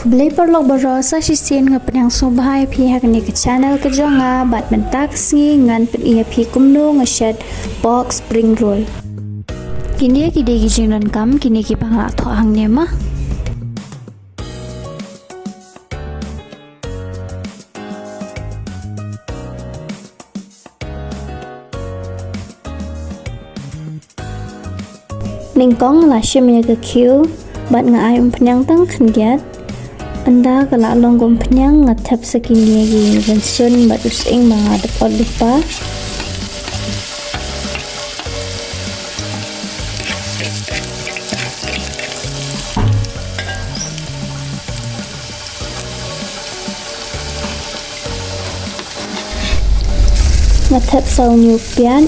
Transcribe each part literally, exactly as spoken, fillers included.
Khublei paralok baroh, sa shisien nga pdiang sngewbha ïa phi ha kane ka channel ka jong nga, bad mynta ka sngi ngan pyni ïa phi kumno nga shet pork spring roll. Kine ki dei ki jingdonkam, kine kiba nga la thoh hangne ma. Nyngkong la shim ïa ka khiew, bad nga ai umphniang tang khyndiat. Ynda ka la long ka umphniang, nga thep sa kine ki rynsun bad u sying ba nga dep ot lypa. Nga thep sa une u piat.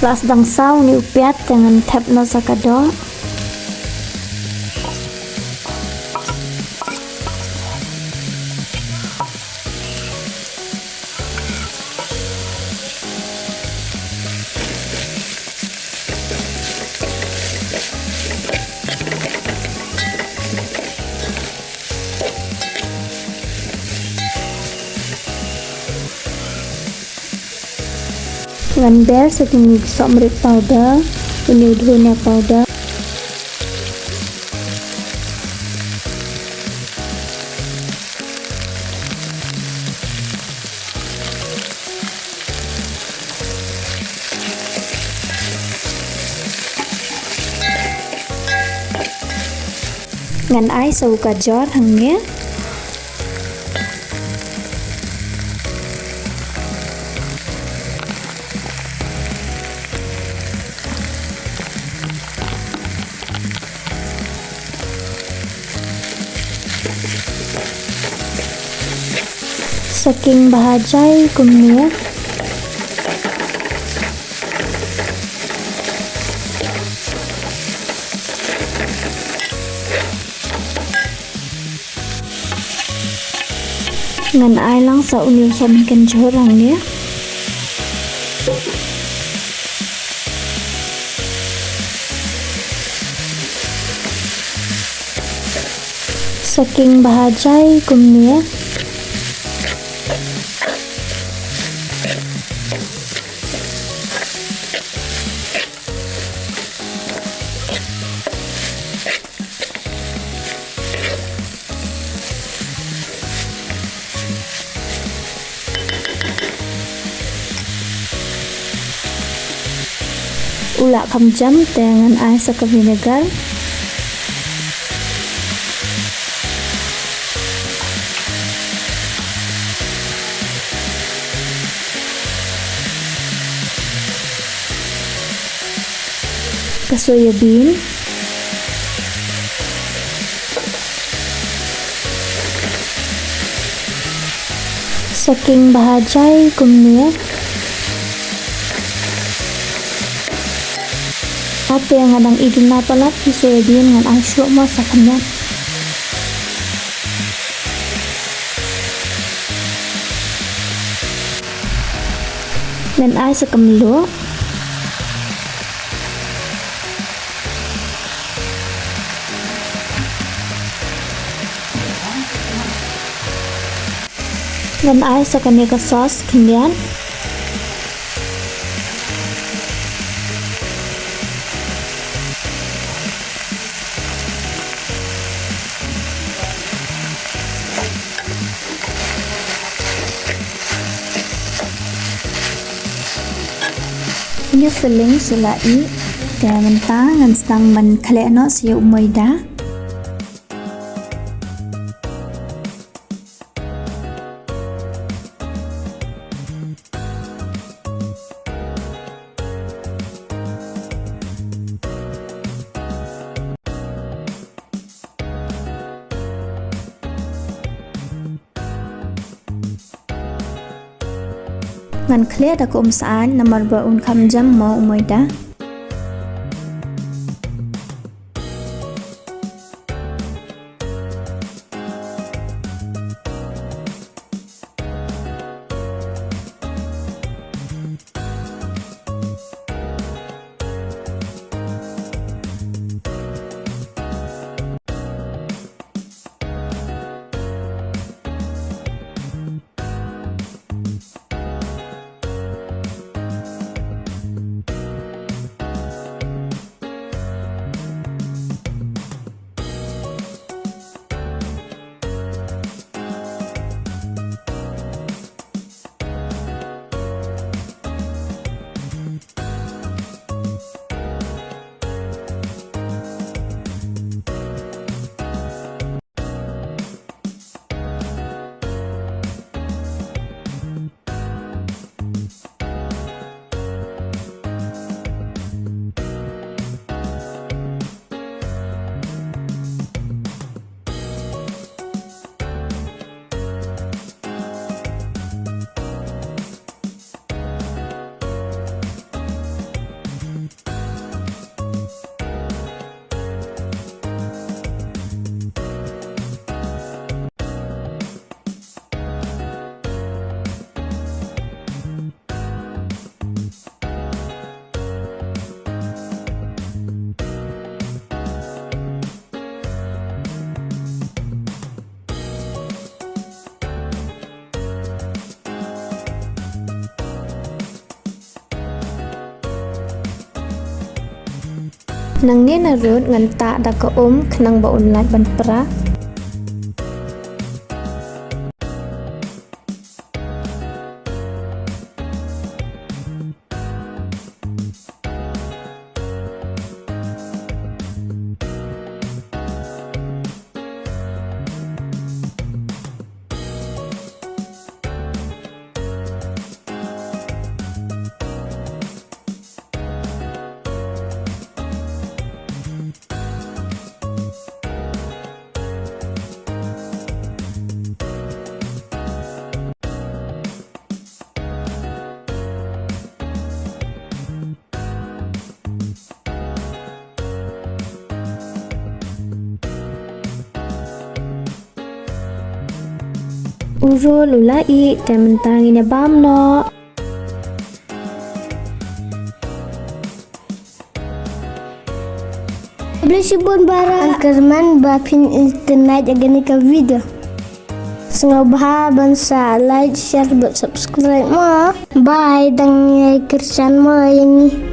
La sdang sa une u piat, te ngan thep noh sa ka doh. Ngan ber sa kine ki sohmrit powder, une u dhania powder. Ngan ai sa u gajor hangne. Sa king bha jai kumne. Ngan ai lang sa une u sohmynken jhur hangne. Sa king bha jai kumne. U la kham jam te ngan ai sa ka vinegar. Ka soya bean. Sa king bha jai kumne. Hapdeng nga dang i duna palat ki soya bean, ngan ai shuh mo sa khyndiat. Ngan ai sa ka mluh. Ngan ai sa kane ka sauce khyndiat. Une u filling sa la ih, te mynta ngan sdang ban khleh noh sa ïa u maida. Ngan khleh da ka um syaid namar ba un kham jam mo u maida. Nangne na rud ngan tah da ka um khnang ba un lait ban pra. U rul u la ih, te mynta ngin ïa bam noh. Khublei shibun Bara. Kyrmen ba phin ïa tynnat ïa kane ka video. Sngewbha ban sa like, share bad subscribe mo. Bye, dang ïa kyrshan mo ïa ngi.